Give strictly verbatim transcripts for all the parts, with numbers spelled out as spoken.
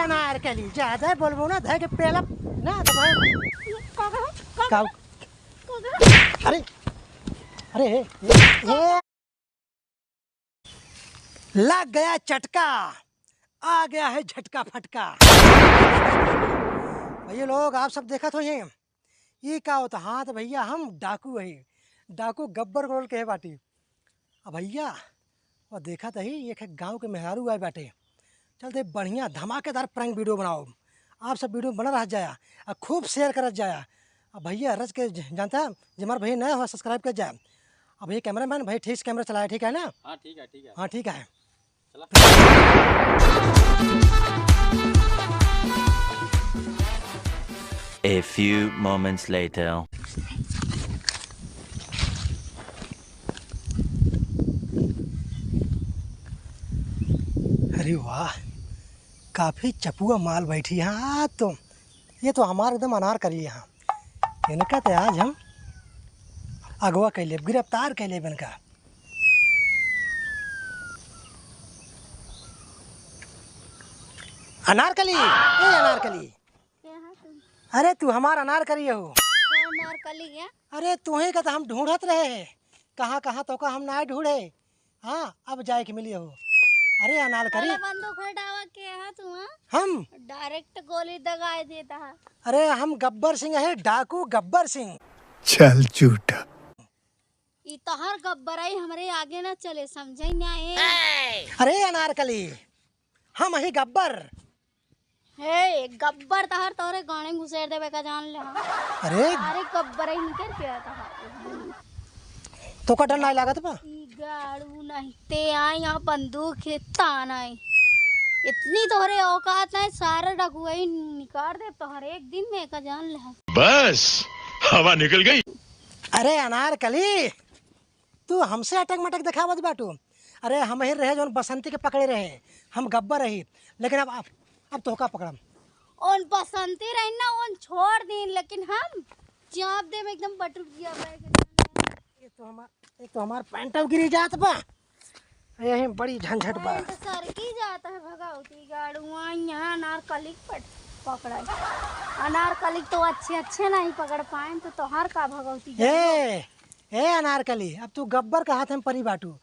अनारकली, ज्यादा बोलबो ना, धै के पेला ना तो भाई। का कहा? का का? कहा? अरे, अरे, हे, हे, हे। लग गया चटका, आ गया है झटका फटका। भैया लोग, आप सब देखत होइहैं, ई का होता? हाँ तो भैया, हम डाकू हई, डाकू गब्बर गोल के है बाटी। अब भैया, वो देखत ही, एक गाँव के मेहरारू आए बाटे, चलते बढ़िया धमाकेदार prank video बनाओ। आप सब video बना रह जाया, आ खूब share करत जाया। अब भैया रच के ज-, जानता, जे हमारे भैया नया हो, subscribe कर जाए। अब ये cameraman भाई ठीक से camera चलाए, ठीक है ना? हाँ, ठीक है, ठीक है। हाँ, ठीक है। चला। A few moments later. अरे वाह, काफी चपुआ माल बैठी है। हाँ, तो ये तो हमार एकदम अनारकली है। इनका तो आज हम अगवा कर लेब, गिरफ्तार कर लेब इनका। अनारकली, ए अनारकली। के हा तू? अरे तू हमार अनारकली हो। तो अनारकली है? अरे तुहे का तो हम ढूंढत रहे हैं, कहाँ कहाँ तो का हम ना ढूंढे। हाँ, अब जाए के मिली हो। अरे अनारकली। अरे बंदूक हटावा के हा तू, हाँ? हम? Direct गोली दगाए देता है। अरे हम गब्बर सिंह है, डाकू गब्बर सिंह। चल झूठा। ई तोहर गब्बराई हमरे आगे ना चले, समझे ना ए? अरे अनारकली, हम ही गब्बर। हे, गब्बर तोहर तोहरे गाने घुसेर देबे का जान ले हम। अरे। अरे गब्बराई निकर के आता है। तो का डर नहीं लागत बा? ई गाड़ू नहीं, ते आई यहाँ बंदूक है, तान आई। इतनी तोहरे औकात नहीं, सारा डकुआई निकाल दे तोहरे एक दिन में का जान ले हम। बस, हवा निकल गई। अरे अनारकली, तू हमसे अटक मटक देखावत बाटू। अरे हम ही रहे जौन बसंती के पकड़े रहे, हम गब्बर रही, लेकिन अब, अब, अब तोहका पकड़म। ओन बसंती रही ना, ओन छोड़ दीन, लेकिन हम चाप देम एकदम बटुकिया बैग। एक तो हमार, एक तो हमार पैंटव गिरी जात बा, यही बड़ी झंझट बा। पैंट सरकी जात है भगौती गाड़ुआ, यहाँ अनारकली पट-, पकड़ा। अनारकली तो अच्छे अच्छे नहीं पकड़ पाए, तो तोहार का भगौती गाड़ुआ? ए, ए अनारकली, अब तू गब्बर का हाथ में परी बाटू,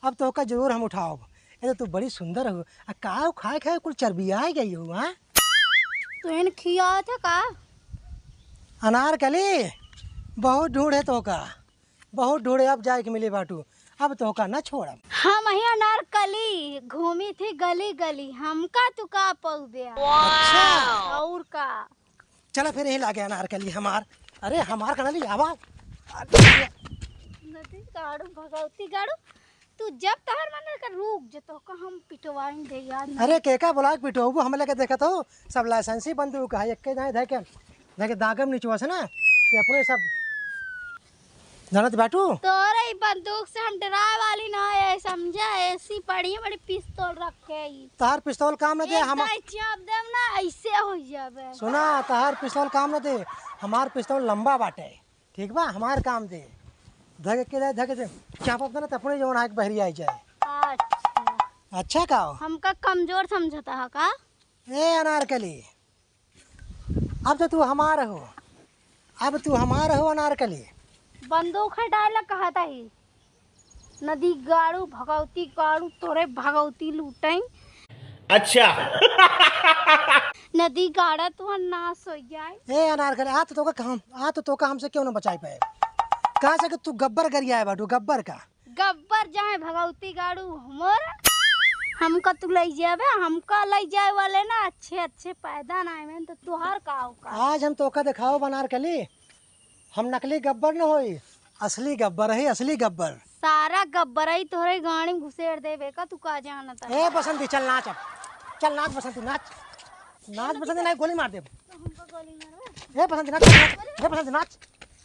अब तोहका जरूर हम उठाओब। ए तो तू बड़ी सुंदर हो, आ का खाए खाए कुल चर्बियाए गई हो, हाँ? तो इन खियावत है का? अनारकली, बहुत ढूंढे तोहका, बहुत ढूंढे, अब जाए के मिले बाटू, अब तोहका ना छोड़ब। हम ही अनारकली घूमी थी गली गली, हमका तू का पउबे? अच्छा। और का? चला फिर यही लागे अनारकली हमार। अरे हमार कनाली आवा। नदी गाड़ू भगौती गाड़ू, तू जब तहर मन कर रुक जे तोहका हम पिटवाइन दे यार। अरे केका बोला के पिटवाबू, हम लेके देखत हो सब लाइसेंसी बंदूक है, एक्के दाएं धके, धके दागम निचवा से ना, ये अपने सब जानत बाटू? तोरे ई बंदूक से हम डराए वाली ना है, समझा? ऐसी पड़ी बड़ी पिस्तौल रखे ही। तहार पिस्तौल काम न दे, एक हम दाई चाप देम ना, ऐसे हो जाबे। सुना, तहार पिस्तौल काम न दे, हमार पिस्तौल लंबा बाटे, ठीक बा? हमार काम दे, धके के दे, धके दे, चापब ना त अपने जौन आँख बहरी आई जाए। अच्छा। अच्छा का हो? हमका कमजोर समझता है का? ए अनारकली, अब तो तू हमार हो, अब तू हमार हो अनारकली। बंदूक हटाए ला कहत ही। नदी गाड़ू, भगौती गाड़ू, तोरे भगौती लूटई। अच्छा। नदी गाड़ा तू नाश हो जाए। ए अनारकली, आ तो तोका हम, आ तो तोका हमसे क्यों ना बचाई पाए? कहाँ से कि तू गब्बर गरियाए बाटू, गब्बर का? गब्बर जाए भगौती गाड़ू हमर, हमका तू लई जाबे, हमका लई जाए वाले ना अच्छे अच्छे पैदा ना आए, तो तुहार का औकात? आज हम तोका देखाओ बनारकली, हम नकली गब्बर न होई, असली गब्बर है, असली गब्बर। सारा गब्बर ही तोहरे गाड़ी में घुसेड़ देबे का, तू का जानता है? ए बसंती, चल नाच अब, चल नाच बसंती, नाच, नाच बसंती, नहीं गोली मार देब। तो हमको गोली मारबे? ए बसंती नाच, नाच, ए बसंती नाच,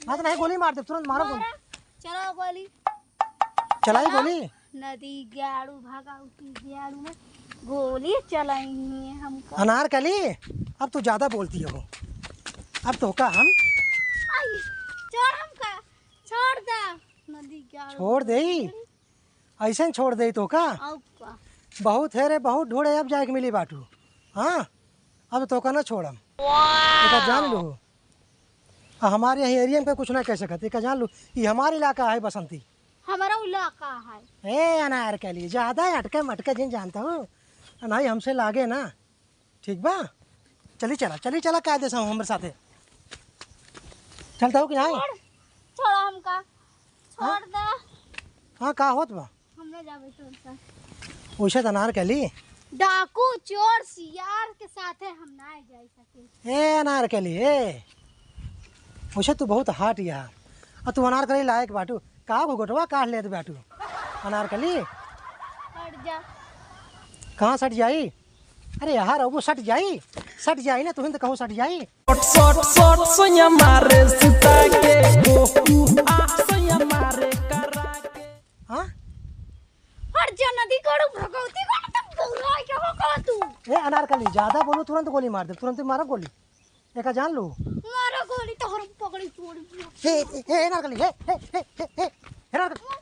नाच नहीं गोली मार देब, तुरंत मारो गोली। मारा, चलाओ गोली। चलाई गोली? नदी गाड़ू भगौती गाड़ू में गोली चलाई है हमको। अनारकली, अब तू ज्यादा बोलती हो। अब तोका हम आई, छोड़ हमका, छोड़ दे। नदी गाड़ू छोड़ देई? ऐसे छोड़ देई तोका? और का? बहुत है रे, बहुत ढूंढे, अब जाए के मिली बाटू। हाँ? अब तोका ना छोड़म। एका जान लू। आ, हमारे यहाँ एरिया में कोई कुछ ना कह सकत, एका जान लू। ई हमार इलाका है बसंती। हमारा इलाका है। ए अनारकली, ज्यादा अटके मटके जिन जानता हूँ। नहीं, हमसे लागे ना। ठीक बा? चली चला, चली चला, कायदे से हमरे साथे। चलता हो कि नहीं? छोड़, छोड़ा हमका। हाँ? छोड़ दे। हाँ, का होत बा? हम ना जाबे तोर साथ। वैसे तो अनारकली। डाकू, चोर, सियार के साथे हम ना जाई सके। ए अनारकली, ए। वैसे तू बहुत hot यार। आ तू अनारकली लायक बाटू। का घुघुटवा काढ़ लेत बाटू? अनारकली। हट जा। कहाँ सट जाई? अरे यार, अब वो सट जाई। सट जाई ना, तुहिन तो कहो सट जाई। सट, सट, सट, सोया मारे सुता के, ओ, ऊ, आ, सोया मारे करा के। हाँ? हट जा, नदी कड़ू भगवती कड़ू, तब बौरा के हो का तू? ए अनारकली, ज्यादा बोलू, तुरंत गोली मार दे, तुरंत मारब गोली। एका जान लू। मारा गोली तो हम पकड़ी तोड़। ए, ए, ए, अनारकली, ए, ए, ए, ए, ए, अनारकली।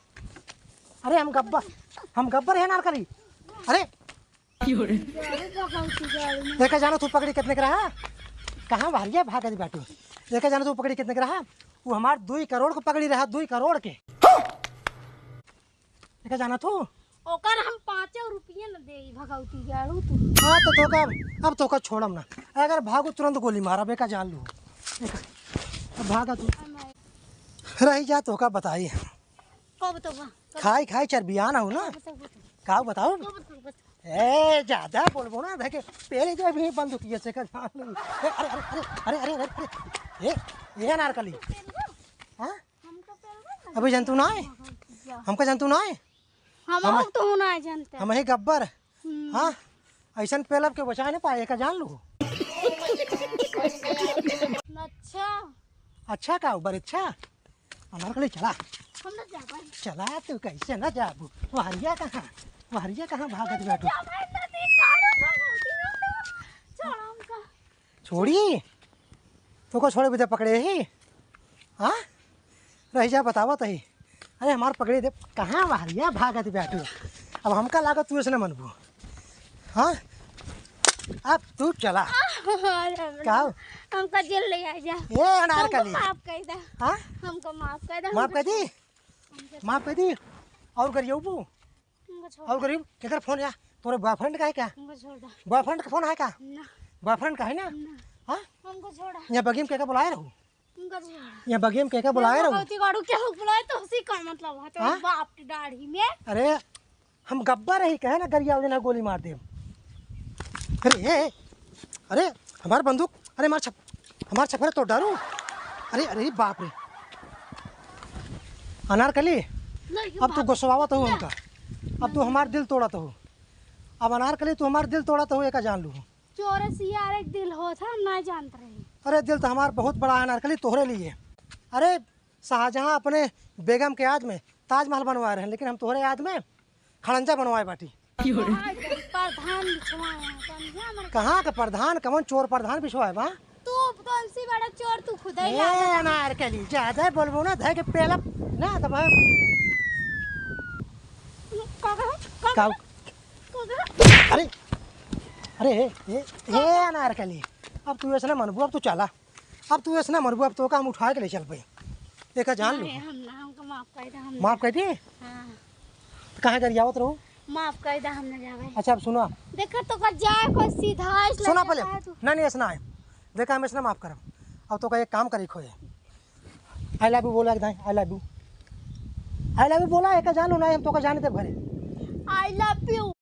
अरे हम गब्बर, हम गब्बर है अनारकली। अरे। एका जानो तू पकड़ी कितने के रहा? कहाँ बहरिया भागत बाटू? एका जानो तू पकड़ी कितने के रहा? वो हमार दुई करोड़ को पकड़ी रहा, दुई करोड़ के। एका जाना तू? ओकर हम पाँचो रुपये न देई, भगवती जाड़ू तू। हाँ, तो तोका, अब तोका छोड़म ना। अगर भागो तुरंत गोली मारब, एका जान लू। एका, अब भागा तू। रही जा, तोका बताई। कब तो बा? कब? खाई खाई चर्बियान हो ना। कब तो बा? का बताओ? कब तो बा? ए, ज्यादा बोलबो ना, देखे, पहले जो अभी बंदूकिया से का जान लू। ए, अरे, अरे, ए, ए अनारकली। तू पेलबो? हाँ? हमका पेलबो ना। अभी जानतू ना है? जा। हमका जानतू ना है? हम हम लोग तो ना जानते। हम ही गब्बर। हम्म। हाँ? ऐसन पेलब के बचा नहीं पाए, एका जान लू। अच्छा। अच्छा का ऊपर अच्छा? अनारकली चला। हम ना जाबे। चला तू कैसे ना जाबू? वहरिया कहाँ? वहरिया कहाँ भागत बाटू? जाबे ना, देख, काहे भागत बाटू? छोड़ हमका। छोड़ी? तोका छोड़े बिना पकड़े ही? हाँ? रह जा, बतावत ही। अरे, हमार पकड़े दे, कहाँ बहरिया भागत बाटू? अब हमका लागत तू ऐसे न मनबू। हाँ? अब तू चला। अरे, हम का? हमका जेल ले आ जा। ए, अनारकली। हमको माफ कर दे। हाँ? हमको माफ कर दे, माफ हमको कर दी? छोड़। माफ कर दी? और गरियौबू? हमको छोड़। और गरीब, केकर फोन या? तोरे boyfriend का है क्या? हमको छोड़ दे। Boyfriend का फोन है का? ना। Boyfriend का है ना? ना। हाँ? हमको छोड़ा। यहाँ बगिया में केका बुलाए रहू? हमको छोड़ा। यहाँ बगिया में केका बुलाए रहू? भगवती गाड़ू क्या हो बुलाए तो उसी का मतलब है, तो हाँ? बाप की दाढ़ी में। अरे, हम गब्बर रही, कहे ना गरिया उन्हें गोली मार दे। अरे, ए, अरे, हमार बंदूक, अरे, हमार छप-, हमार छपरा तोड़ डारू। अरे, अरे, बाप रे। अनारकली, नहीं, अब तू बाप। गोसवावत हो हमका। अब तू हमार दिल तोड़त हो। अब अनारकली, तू हमार दिल तोड़त हो, एका जान लू। चोर सियार एक दिल होत है, हम ना जानत रही। अरे, दिल तो हमार बहुत बड़ा है अनारकली, तोहरे लिए। अरे, शाहजहां अपने बेगम के याद में ताजमहल बनवाए रहे, लेकिन हम तोहरे याद में खड़ंजा बनवाए बाटी। प्रधान बिछवाए हैं, समझे हमारे? कहाँ का प्रधान? कौन चोर प्रधान बिछवाए बा? तू कौन सी बड़ा चोर, तू खुद ही ए, लागत है। अनारकली, ज्यादा बोलबो ना, धै के पेला ना, तब हम का कहा? का का कहा? अरे, अरे, ए, ए, ए, अनारकली, अब तू ऐसे ना मनबू, अब तू चला। अब तू ऐसे ना मनबू, अब तोका हम उठा के ले चल पाई। एका जान लू। नहीं, हम ना, हमको माफ कर दे, हम ना। माफ कर दी? हाँ। तो कहाँ गरियावत रहू? माफ कर दे, हम ना जावे। अच्छा, अब सुना। देखा तो कर जाए कोई सीधा, इसलिए सुना पहले। जाए तू। ना, नहीं, ऐसा ना है। देखा, हम ऐसा ना माफ करब। अब तोका एक काम करे खोए। I love you बोला एक दाई, I love you। I love you बोला, एका जान लू ना, हम तोका जाने देब घरे। I love you।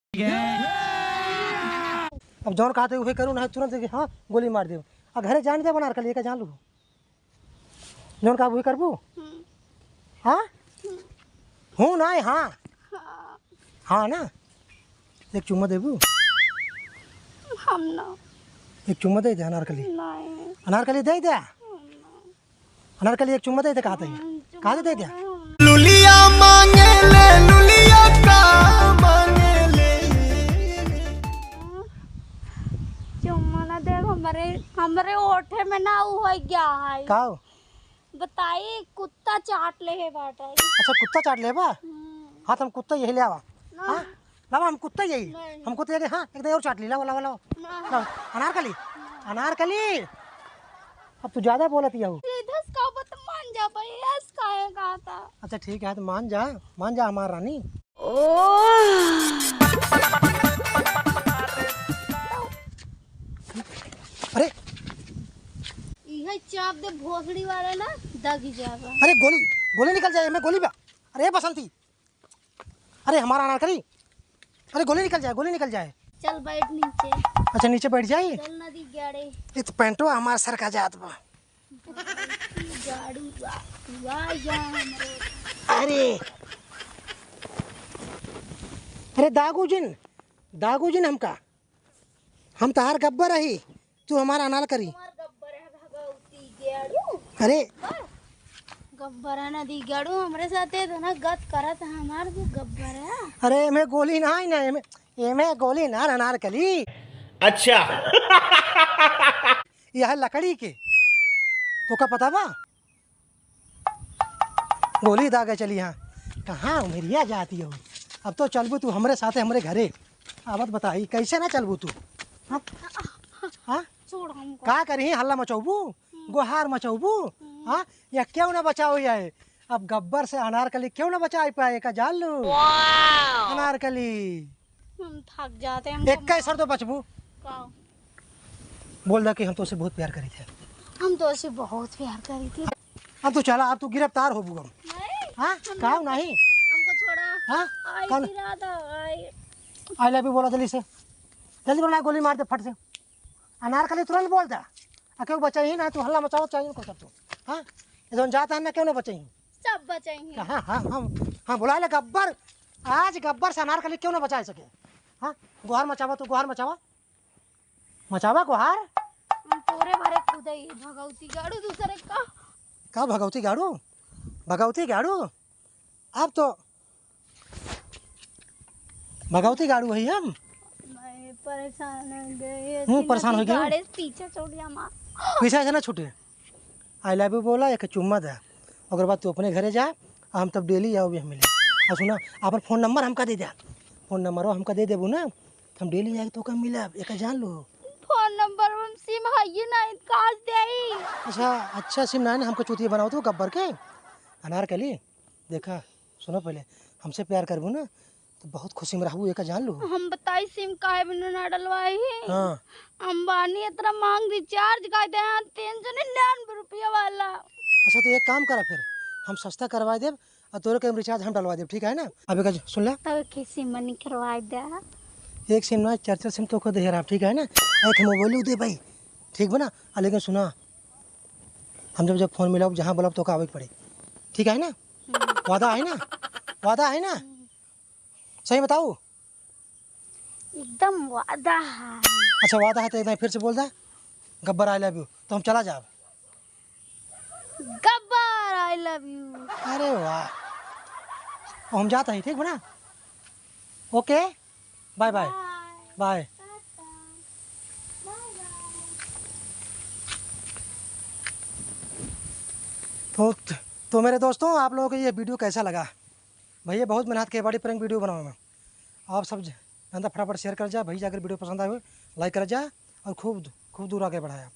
अब जौन कहते उहे करू, ना तुरंत के हाँ गोली मार देब। आ घरे जाने देब अनारकली, एका जान लू। जौन कहब उहे करबू? हम्म। हाँ? हम्म। हूँ ना, हाँ। हाँ। हाँ ना? एक चुम्मा देबू? हम ना। एक चुम्मा दे दे अनारकली। नहीं। अनारकली दे दे। हम ना। अनारकली एक चुम्मा दे दे, कहा थे? हम्म, कहा थे दे दे? चुम्मा नहीं, हम ना। लुलिया मांगे ले, लुलिया का मांगे ले। चुम्मा ना दे, हमरे, हमरे ओठे में ना उ हो गया है। का हो? बताई, कुत्ता चाट ले है बाटे। अच्छा, कुत्ता चाट ले बा? हम्म। हाँ, तो हम कुत्ता यही ले आवा। ना। हाँ? लावा, हम कुत्ता यही। नहीं। हम कुत्ता यही, हाँ, एक दाई और चाट ली, लावा, लावा, लावा। ना। लावा, अनारकली। अनारकली, अब तू ज्यादा बोलत ही हो। सीधे से कहो तो मान जा भाई, ऐस काहे कहा था? अच्छा ठीक है, तो मान जा, मान जा हमार रानी। अरे, इहे चाप दे भोसड़ी वाले ना, दगी जाबा। अरे गोली, गोली निकल जाए, मैं गोली बा। अरे बसंती, अरे हमारा अनारकली, अरे गोली निकल जाए, गोली निकल जाए। चल बैठ नीचे। अच्छा नीचे बैठ जाए। चल नदी गाड़े। ये तो पैंटवा हमार सरका जात बा। गाड़ू बा, वाह, या हमरे। अरे, अरे दागू जिन, दागू जिन हमका, हम तहार गब्बर रही, तू हमार अनारकली। हमार गब्बर है भगवती गेड़ू। अरे। गब्बर है नदी गेड़ू, हमरे साथे इतना गत करत है हमार जो गब्बर है। अरे एमे गोली ना है ना, एमे, एमे गोली ना अनारकली। अच्छा। यह लकड़ी के, तोका पता बा? गोली दागे चली हाँ। कहाँ उमरिया जाती हो? अब तो चलबू तू हमरे साथे हमरे घरे। आवत बताई, कैसे ना चलबू तू? हाँ? हाँ? छोड़ हमको। का करी, हल्ला मचौबू? हम्म। गोहार मचौबू? हम्म। हाँ? या क्यों ना बचाओ ये? अब गब्बर से अनारकली क्यों ना बचाई पाए, का जान लू? वाह! अनारकली। हम थक जाते हैं, हमको इक्कीस सौ तो बचबू। का? बोल दा कि हम तोसे बहुत प्यार करी थे। हम तोसे बहुत प्यार करी थी। अब तू चला, अब तू गिरफ्तार होबू हम। नहीं, हाँ? हम काऊ नहीं? हमको छोड़ा। हाँ? आई कौन? गिरा था, आई। I love you बोला जल्दी से। जल्दी बोला, गोली मार दे फट से। अनारकली तुरंत बोल दा। आ क्यों बचाई ही ना, तू हल्ला मचाओ चाहिए को सब तू। हाँ? ये जौन जाता है ना, क्यों ना बचाई ही? सब बचाई ही। हाँ, हाँ, हाँ, हाँ, बुला ले गब्बर। आज गब्बर से अनारकली क्यों ना बचाई सके? हाँ? गोहार मचावा तू, गोहार मचावा। मचावा गोहार। हम तोरे भरे खुदई भगवती गाड़ू दूसरे का। का भगवती गाड़ू? भगवती गाड़ू? अब तो भगवती गाड़ू है हम। मैं परेशान हो गई। हूँ, परेशान हो गई। गाड़े पीछे छोड़ दिया माँ। पीछे से ना छूटे। I love you बोला, एक चुम्मा दे, ओकर बाद तू अपने घरे जा, आ हम तब daily आओ भी हम मिले। और सुना, अपन phone number हमका दे दे, phone number हमका दे देबू ना, तो हम daily आके तोका मिलब, एक जान लो। Phone number में SIM है ही नहीं, कहाँ से आई? अच्छा, अच्छा SIM ना है ना, हमको चूतिया बनाओ तू गब्बर के, अनारकली। देखा, सुनो पहले, हमसे प्यार करबू ना, तो बहुत खुशी में रहबू, एका जान लू। हम बताई SIM काहे बिना ना डलवाई? हाँ। अंबानी इतना महंग recharge का दे हैं, तीन सौ निन्यानवे रुपया वाला। अच्छा, तो एक काम करा फिर, हम सस्ता करवा देब और तोरे के recharge हम डलवा देब, ठीक है ना? अब एका सुन ले। तब एक SIM नहीं करवा दे। एक SIM ना, चार चार SIM तो खुद हेरा, ठीक है ना? एक mobile दे भाई, ठीक बना? आ, लेकिन सुना, हम जब जब phone मिलाब, जहाँ बोलब, तोका आवे के पड़े, ठीक है ना? हम्म। वादा है ना? वादा है ना? हम्म। सही बताऊ? एकदम वादा है। अच्छा, वादा है तो एक बार फिर से बोल दे, गब्बर I love you, तो हम चला जाब। गब्बर I love you। अरे वाह, हम जाता ही, ठीक बना? OK, bye bye। Bye। Bye। तो, तो मेरे दोस्तों, आप लोगों को ये video कैसा लगा? भैया बहुत मेहनत के बाड़ी prank video बनावे में। आप सब ज-, जनता फटाफट share कर जा। भैया अगर video पसंद आवे, like कर जा और खूब, खूब दूर आगे बढ़ाया।